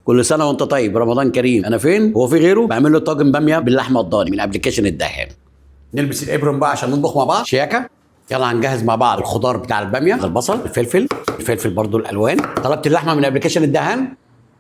كل سنة وانت طيب، رمضان كريم. انا فين؟ هو في غيره؟ بعمل له طاجن باميه باللحمه الضاني من application الدهان. نلبس ال apron بقى عشان نطبخ مع بعض شياكه. يلا هنجهز مع بعض الخضار بتاع الباميه، البصل، الفلفل، الفلفل برضو الالوان. طلبت اللحمة من application الدهان؟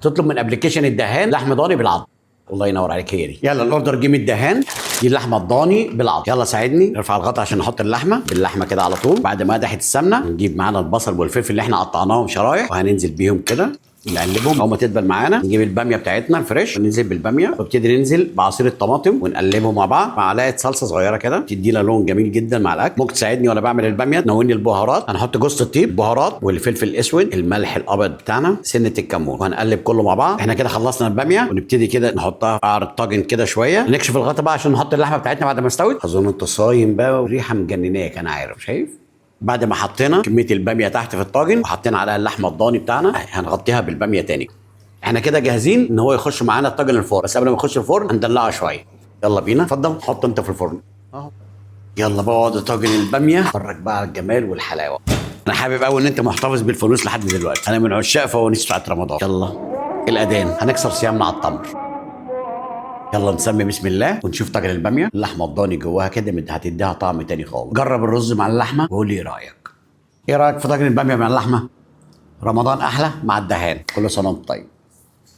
تطلب من application الدهان لحم ضاني بالعظم. الله ينور عليك، هي دي. يلا ال order جه من الدهان، دي اللحمة الضاني بالعظم. يلا ساعدني نرفع الغطا عشان نحط اللحمة باللحمه كده على طول. بعد ما قدحت السمنة نجيب معانا البصل والفلفل اللي احنا قطعناهم شرايح، وهننزل بيهم كده نقلبهم. اول ما تدبل معانا نجيب الباميه بتاعتنا ال fresh وننزل بالباميه، وابتدي ننزل بعصير الطماطم ونقلبهم مع بعض. معلقه صلصه صغيرة كده تدينا لون جميل جدا مع الاكل. ممكن تساعدني وانا بعمل الباميه تنوني البهارات. هنحط جوز الطيب، بهارات، والفلفل الاسود، الملح الابيض بتاعنا، سنة الكمون، وهنقلب كله مع بعض. احنا كده خلصنا الباميه، ونبتدي كده نحطها في قعر الطاجن كده شوية. نكشف الغطا بقى عشان نحط اللحمة بتاعتنا بعد ما استوت. اظن انت صايم بقى والريحه مجنناك، انا عارف، شايف؟ بعد ما حطينا كمية الباميه تحت في الطاجن وحطينا عليها اللحمة الضاني بتاعنا، هنغطيها بالباميه تاني. احنا كده جاهزين ان هو يخش معانا الطاجن الفرن، بس قبل ما يخش الفرن هندلعه شوية. يلا بينا، اتفضل حط انت في الفرن اهو. يلا بقى اقعد طاجن الباميه، اتفرج بقى على الجمال والحلاوه. انا حابب قوي ان انت محتفظ بالفانوس لحد دلوقتي، انا من عشاق فوانيس بتاعت رمضان. يلا الاذان، هنكسر صيامنا على التمر. يلا نسمي بسم الله ونشوف طاجن الباميه. اللحمة الضاني جواها كده هتديها طعم تاني خالص. جرب الرز مع اللحمة وقول لي ايه رايك. ايه رايك في طاجن الباميه مع اللحمة؟ رمضان احلى مع الدهان. كل سنة وانت طيب.